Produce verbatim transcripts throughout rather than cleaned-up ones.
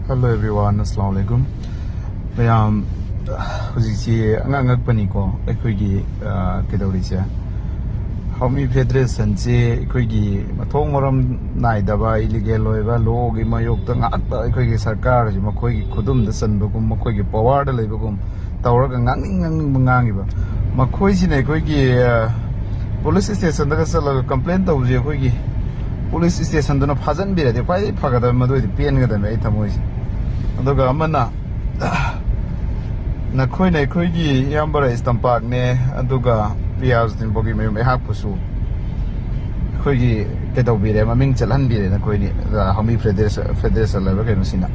Hello everyone, Assalamu alaikum. ꯃꯌꯥꯝ, ꯍꯧꯖꯤꯛꯁꯤ ꯑꯉꯛ ꯑꯉꯛꯄꯅꯤꯀꯣ ꯑꯩꯈꯣꯏꯒꯤ, ꯑ, ꯀꯩꯗꯧꯔꯤꯁꯦ꯫ ꯍꯥꯎꯃꯤ ꯐꯦꯗꯔꯦꯁꯟꯁꯦ ꯑꯩꯈꯣꯏꯒꯤ ꯃꯊꯣꯡ ꯃꯔꯝ ꯅꯥꯏꯗꯕ, ꯏꯂꯤꯒꯦꯜ ꯑꯣꯏꯕ ꯂꯣꯒꯤ ꯃꯥꯌꯣꯛꯇ ꯉꯥꯛꯇ ꯑꯩꯈꯣꯏꯒꯤ ꯁꯔꯀꯥꯔꯁꯤ ꯃꯈꯣꯏꯒꯤ ꯈꯨꯗꯨꯝꯗ ꯆꯟꯕꯒꯨꯝ, ꯃꯈꯣꯏꯒꯤ ꯄꯋꯥꯔꯗ ꯂꯩꯕꯒꯨꯝ ꯇꯧꯔꯒ ꯉꯥꯡꯅꯤꯡ ꯉꯥꯡꯅꯤꯡꯕ ꯉꯥꯡꯉꯤꯕ꯫ ꯃꯈꯣꯏꯁꯤꯅ ꯑꯩꯈꯣꯏꯒꯤ, ꯑ, ꯄꯨꯂꯤꯁ ꯁ꯭ꯇꯦꯁꯟꯗꯒ ꯆꯠꯂꯒ ꯀꯝꯄ꯭ꯂꯦꯟ ꯇꯧꯕꯁꯦ ꯑꯩꯈꯣꯏꯒꯤ ꯄꯨꯂꯤꯁ ꯁ꯭ꯇꯦꯁꯟꯗꯨꯅ ꯐꯥꯖꯤꯟꯕꯤꯔꯗꯤ ꯈ꯭ꯋꯥꯏꯗꯒꯤ ꯐꯒꯗꯕ, ꯃꯗꯨ ꯑꯣꯏꯗꯤ ꯄꯦꯟꯒꯗꯕꯅꯦ ꯑꯩ ꯊꯃꯣꯏꯁꯦ꯫ ꯑꯗꯨꯒ ꯑꯃꯅ, ꯅꯈꯣꯏꯅ ꯑꯩꯈꯣꯏꯒꯤ ꯏꯌꯥꯝꯕ ꯔꯥꯏꯁ ꯇꯝꯄꯥꯛꯅꯦ, ꯑꯗꯨꯒ ꯔꯤꯌꯥꯖ ꯗꯤꯟꯕꯣꯒꯤ ꯃꯌꯨꯝ ꯑꯩꯍꯥꯛꯄꯨꯁꯨ ꯑꯩꯈꯣꯏꯒꯤ ꯀꯩꯗꯧꯕꯤꯔꯦ, ꯃꯃꯤꯡ ꯆꯠꯍꯟꯕꯤꯔꯦ ꯅꯈꯣꯏꯅꯤ, ꯑ, ꯍꯥꯎꯃꯤ ꯐꯦꯗꯔꯦꯁ-, ꯐꯦꯗꯔꯦꯁꯟ ꯍꯥꯏꯕ ꯀꯩꯅꯣꯁꯤꯅ꯫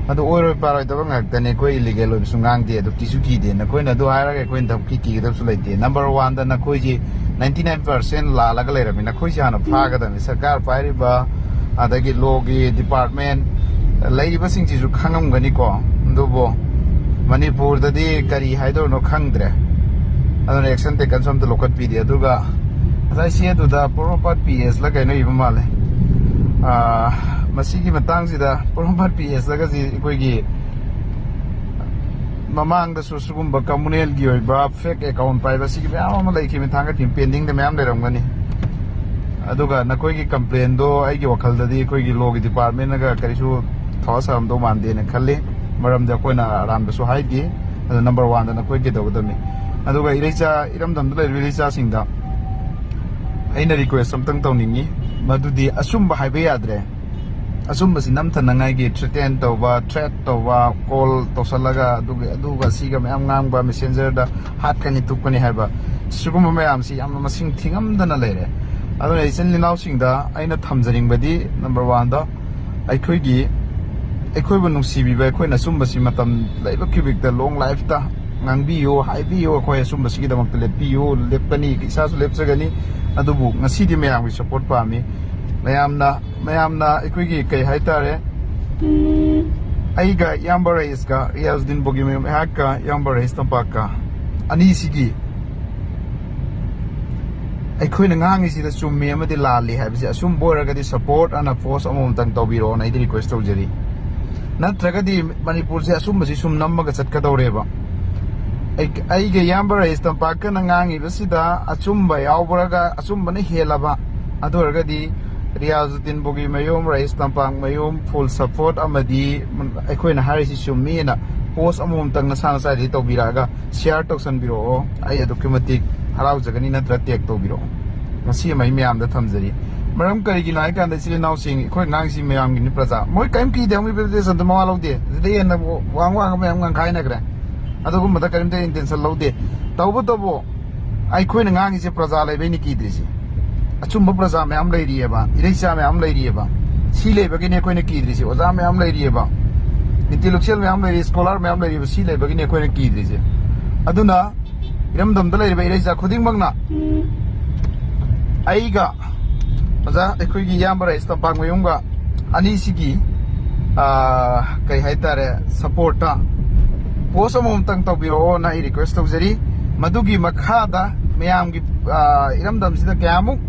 ꯑꯗꯨ ꯑꯣꯏꯔꯣꯏ ꯄꯥꯔꯣꯏꯗꯕ ꯉꯥꯛꯇꯅꯦ, ꯑꯩꯈꯣꯏ ꯏꯂꯤꯒꯦꯜ ꯑꯣꯏꯕꯁꯨ ꯉꯥꯡꯗꯦ, ꯑꯗꯨ ꯀꯤꯁꯨ ꯀꯤꯗꯦ꯫ ꯅꯈꯣꯏꯅ ꯑꯗꯨ ꯍꯥꯏꯔꯒ ꯑꯩꯈꯣꯏꯅ ꯊꯕꯛꯀꯤ ꯀꯤꯒꯗꯕꯁꯨ ꯂꯩꯇꯦ꯫ ꯅꯝꯕꯔ ꯋꯥꯟꯗ ꯅꯈꯣꯏꯁꯤ ꯅꯥꯏꯟꯇꯤ ꯅꯥꯏꯟ ꯄꯥꯔꯁꯦꯟ ꯂꯥꯜꯂꯒ ꯂꯩꯔꯝꯃꯤ, ꯅꯈꯣꯏꯁꯤ ꯍꯥꯟꯅ ꯐꯥꯒꯗꯕꯅꯤ꯫ ꯁꯔꯀꯥꯔ ꯄꯥꯏꯔꯤꯕ, ꯑꯗꯒꯤ ꯂꯣꯒꯤ ꯗꯤꯄꯥꯔꯠꯃꯦꯟ, ꯂꯩꯔꯤꯕꯁꯤꯡꯁꯤꯁꯨ ꯈꯪꯉꯝꯒꯅꯤꯀꯣ꯫ ꯑꯗꯨꯕꯨ ꯃꯅꯤꯄꯨꯔꯗꯗꯤ ꯀꯔꯤ ꯍꯥꯏꯗꯧꯅꯣ ꯈꯪꯗ꯭ꯔꯦ꯫ ꯑꯗꯨꯅ ꯑꯦꯛꯁꯟ ꯇꯦꯀꯟꯁꯨ ꯑꯝꯇ ꯂꯧꯈꯠꯄꯤꯗꯦ꯫ ꯑꯗꯨꯒ ꯉꯁꯥꯏ ꯁꯤ ꯑꯗꯨꯗ ꯄꯣꯔꯣꯝꯄꯥꯠ ꯄꯤ ꯑꯦꯁꯂ ꯀꯩꯅꯣ ꯏꯕ ꯃꯥꯜꯂꯦ꯫ ꯑꯥ, ꯃꯁꯤꯒꯤ ꯃꯇꯥꯡꯁꯤꯗ ꯄꯣꯔꯣꯝꯄꯥꯠ ꯄꯤ ꯑꯦꯁꯂꯒꯁꯤ ꯑꯩꯈꯣꯏꯒꯤ ꯃꯃꯥꯡꯗꯁꯨ ꯁꯤꯒꯨꯝꯕ ꯀꯝꯃꯨꯅꯦꯜꯒꯤ ꯑꯣꯏꯕ ꯐꯦꯛ ꯑꯦꯀꯥꯎꯟ ꯄꯥꯏꯕ ꯁꯤꯒꯤ ꯃꯌꯥꯝ ꯑꯃ ꯂꯩꯈꯤꯕꯅꯤ, ꯊꯥꯡꯒꯠꯈꯤꯕ ꯄꯦꯟꯗꯤꯡꯗ ꯃꯌꯥꯝ ꯂꯩꯔꯝꯒꯅꯤ꯫ ꯑꯗꯨꯒ ꯅꯈꯣꯏꯒꯤ ꯀꯝꯄ꯭ꯂꯦꯟꯗꯣ ꯑꯩꯒꯤ ꯋꯥꯈꯜꯗꯗꯤ ꯑꯩꯈꯣꯏꯒꯤ ꯂꯣꯒꯤ ꯗꯤꯄꯥꯔꯠꯃꯦꯟꯅꯒ ꯀꯔꯤꯁꯨ ꯊꯋꯥ ꯁꯥꯔꯝꯗꯧ ꯃꯥꯟꯗꯦꯅ ꯈꯜꯂꯤ꯫ ꯃꯔꯝꯗꯤ ꯑꯩꯈꯣꯏꯅ ꯑꯔꯥꯟꯕꯁꯨ ꯍꯥꯏꯗꯦ꯫ ꯑꯗꯨ ꯅꯝꯕꯔ ꯋꯥꯟꯗ ꯅꯈꯣꯏ ꯀꯩꯗꯧꯒꯗꯕꯅꯤ? ꯑꯗꯨꯒ ꯏꯔꯩꯆꯥ, ꯏꯔꯝꯗꯝꯗ ꯂꯩꯔꯤꯕ ꯏꯔꯩꯆꯥꯁꯤꯡꯗ ꯑꯩꯅ ꯔꯤꯀ꯭ꯋꯦꯁ ꯑꯝꯇꯪ ꯇꯧꯅꯤꯡꯉꯤ, ꯃꯗꯨꯗꯤ ꯑꯆꯨꯝꯕ ꯍꯥꯏꯕ ꯌꯥꯗ꯭ꯔꯦ꯫ ꯑꯆꯨꯝꯕꯁꯤ ꯅꯝꯊꯅꯉꯥꯏꯒꯤ ꯊ꯭ꯔꯦꯇꯦꯟ ꯇꯧꯕ, ꯊ꯭ꯔꯦꯠ ꯇꯧꯕ, ꯀꯣꯜ ꯇꯧꯁꯜꯂꯒ ꯑꯗꯨꯒ, ꯑꯗꯨꯒ ꯁꯤꯒ ꯃꯌꯥꯝ ꯉꯥꯡꯕ, ꯃꯦꯁꯦꯟꯖꯔꯗ ꯍꯥꯠꯀꯅꯤ ꯇꯨꯞꯀꯅꯤ ꯍꯥꯏꯕ, ꯁꯤꯒꯨꯝꯕ ꯃꯌꯥꯝꯁꯤ ꯌꯥꯝꯅ ꯃꯁꯤꯡ ꯊꯤꯉꯝꯗꯅ ꯂꯩꯔꯦ꯫ ꯑꯗꯨꯅ ꯏꯆꯤꯜ ꯏꯅꯥꯎꯁꯤꯡꯗ ꯑꯩꯅ ꯊꯝꯖꯅꯤꯡꯕꯗꯤ, ꯅꯝꯕꯔ ꯋꯥꯟꯗ, ꯑꯩꯈꯣꯏꯒꯤ, ꯑꯩꯈꯣꯏꯕꯨ ꯅꯨꯡꯁꯤꯕꯤꯕ, ꯑꯩꯈꯣꯏꯅ ꯑꯆꯨꯝꯕꯁꯤ ꯃꯇꯝ ꯂꯩꯕ ꯈꯨꯗꯤꯡꯃꯛꯇ ꯂꯣꯡ ꯂꯥꯏꯐꯇ ꯉꯥꯡꯕꯤꯌꯨ, ꯍꯥꯏꯕꯤꯌꯨ, ꯑꯩꯈꯣꯏ ꯑꯆꯨꯝꯕꯁꯤꯒꯤꯗꯃꯛꯇ ꯂꯦꯞꯄꯤꯌꯨ, ꯂꯦꯞꯀꯅꯤ, ꯏꯁꯥꯁꯨ ꯂꯦꯞꯆꯒꯅꯤ꯫ ꯑꯗꯨꯕꯨ ꯉꯁꯤꯗꯤ ꯃꯌꯥꯝꯒꯤ ꯁꯄꯣꯔꯠ ꯄꯥꯝꯃꯤ꯫ ꯃꯌꯥꯝꯅ, ꯃꯌꯥꯝꯅ ꯑꯩꯈꯣꯏꯒꯤ ꯀꯩ ꯍꯥꯏꯇꯥꯔꯦ, ꯑꯩꯒ ꯏꯌꯥꯝꯕ ꯔꯌꯤꯁꯀ, ꯔꯤꯌꯥꯖꯨꯗꯤꯟ ꯕꯣꯒꯤꯃꯌꯨꯝ ꯑꯩꯍꯥꯛꯀ ꯏꯌꯥꯝꯕ ꯔꯌꯤꯁ ꯇꯝꯄꯥꯛꯀ ꯑꯅꯤꯁꯤꯒꯤ ꯑꯩꯈꯣꯏꯅ ꯉꯥꯡꯉꯤꯁꯤꯗ ꯆꯨꯝꯃꯤ ꯑꯃꯗꯤ ꯂꯥꯜꯂꯤ ꯍꯥꯏꯕꯁꯤ ꯑꯆꯨꯝꯕ ꯑꯣꯏꯔꯒꯗꯤ ꯁꯄꯣꯔꯠ ꯑꯅ ꯄꯣꯁ ꯑꯃꯃꯝꯇꯪ ꯇꯧꯕꯤꯔꯛꯑꯣꯅ ꯑꯩꯗꯤ ꯔꯤꯀ꯭ꯋꯦꯁ ꯇꯧꯖꯔꯤ꯫ ꯅꯠꯇ꯭ꯔꯒꯗꯤ ꯃꯅꯤꯄꯨꯔꯁꯦ ꯑꯆꯨꯝꯕꯁꯤ ꯁꯨꯝ ꯅꯝꯃꯒ ꯆꯠꯀꯗꯧꯔꯦꯕ꯫ ꯑꯩ-, ꯑꯩꯒ ꯏꯌꯥꯝꯕ ꯔꯍꯤꯁ ꯇꯝꯄꯥꯛꯀꯅ ꯉꯥꯡꯉꯤꯕꯁꯤꯗ ꯑꯆꯨꯝꯕ ꯌꯥꯎꯕ꯭ꯔꯒ, ꯑꯆꯨꯝꯕꯅ ꯍꯦꯜꯂꯕ, ꯑꯗꯨ ꯑꯣꯏꯔꯒꯗꯤ ꯔꯤꯌꯥꯖꯨꯗꯤꯟ ꯕꯣꯒꯤ ꯃꯌꯨꯝ, ꯔꯍꯤꯁ ꯇꯝꯄꯥꯛ ꯃꯌꯨꯝ, full support, ꯑꯃꯗꯤ ꯑꯩꯈꯣꯏꯅ ꯍꯥꯏꯔꯤꯁꯤ ꯆꯨꯝꯃꯤꯅ post ꯑꯃꯃꯝꯇꯪ ꯅꯁꯥ ꯅꯁꯥꯗꯒꯤ ꯇꯧꯕꯤꯔꯛꯑꯒ share ꯇꯧꯁꯟꯕꯤꯔꯛꯑꯣ꯫ ꯑꯩ ꯑꯗꯨꯛꯀꯤ ꯃꯇꯤꯛ ꯍꯔꯥꯎꯖꯒꯅꯤ, ꯅꯠꯇ꯭ꯔ tag ꯇꯧꯕꯤꯔꯛꯑꯣ꯫ ꯃꯁꯤ ꯑꯃ ꯑꯩ ꯃꯌꯥꯝꯗ ꯊꯝꯖꯔꯤ꯫ ꯃꯔꯝ ꯀꯔꯤꯒꯤꯅꯣ ꯍꯥꯏ ꯀꯥꯟꯗ, ꯏꯆꯤꯜ ꯏꯅꯥꯎꯁꯤꯡ, ꯑꯩꯈꯣꯏ ꯑꯉꯥꯡꯁꯤ ꯃꯌꯥꯝꯒꯤꯅꯤ, ꯄ꯭ꯔꯖꯥ꯫ ꯃꯣꯏ ꯀꯔꯤꯝ ꯀꯤꯗꯦ, ꯍꯣꯝ ꯏꯝꯄ꯭ꯂꯤꯃꯦꯟꯇꯦꯁꯟꯗ ꯃꯋꯥ ꯂꯧꯗꯦ꯫ ꯑꯗꯨꯗꯩ ꯍꯦꯟꯅ ꯋꯥꯡ ꯋꯥꯡꯕ ꯃꯌꯥꯝ ꯉꯥꯡꯈꯥꯏꯅꯈ꯭ꯔꯦ꯫ ꯑꯗꯨꯒꯨꯝꯕꯗ ꯀꯔꯤꯝꯇ intention ꯂꯧꯗꯦ꯫ ꯇꯧꯕꯇꯕꯨ ꯑꯩꯈꯣꯏꯅ ꯉꯥꯡꯉꯤꯁꯦ ꯄ꯭ꯔꯖꯥ ꯂꯩꯕꯩꯅꯤ ꯀꯤꯗ꯭ꯔꯤꯁꯦ꯫ ꯑꯆꯨꯝꯕ ꯄ꯭ꯔꯖꯥ ꯃꯌꯥꯝ ꯂꯩꯔꯤꯑꯕ, ꯏꯔꯩꯆꯥ ꯃꯌꯥꯝ ꯂꯩꯔꯤꯑꯕ꯫ ꯁꯤ ꯂꯩꯕꯒꯤꯅꯤ ꯑꯩꯈꯣꯏꯅ ꯀꯤꯗ꯭ꯔꯤꯁꯦ꯫ ꯑꯣꯖꯥ ꯃꯌꯥꯝ ꯂꯩꯔꯤꯑꯕ, intellectual ꯃꯌꯥꯝ ꯂꯩꯔꯤ, scholar ꯃꯌꯥꯝ ꯂꯩꯔꯤꯕ, ꯁꯤ ꯂꯩꯕꯒꯤꯅꯤ ꯑꯩꯈꯣꯏꯅ ꯀꯤꯗ꯭ꯔꯤꯁꯦ꯫ ꯑꯗꯨꯅ ꯏꯔꯝꯗꯝꯗ ꯂꯩꯔꯤꯕ ꯏꯔꯩꯆꯥ ꯈꯨꯗꯤꯡꯃꯛꯅ ꯑꯩꯒ ꯑꯣꯖꯥ, ꯑꯩꯈꯣꯏꯒꯤ ꯏꯌꯥꯝꯕ ꯔꯍꯤꯁ ꯇꯝꯄꯥꯛ ꯃꯌꯨꯝꯒ ꯑꯅꯤꯁꯤꯒꯤ, ꯑꯥ, ꯀꯩ ꯍꯥꯏꯇꯥꯔꯦ, supportꯇ post ꯑꯃꯃꯝꯇꯪ ꯇꯧꯕꯤꯔꯛꯑꯣꯅ ꯑꯩ request ꯇꯧꯖꯔꯤ꯫ ꯃꯗꯨꯒꯤ ꯃꯈꯥꯗ ꯃꯌꯥꯝꯒꯤ, ꯑꯥ, ꯏꯔꯝꯗꯝꯁꯤꯗ ꯀꯌꯥꯃꯨꯛ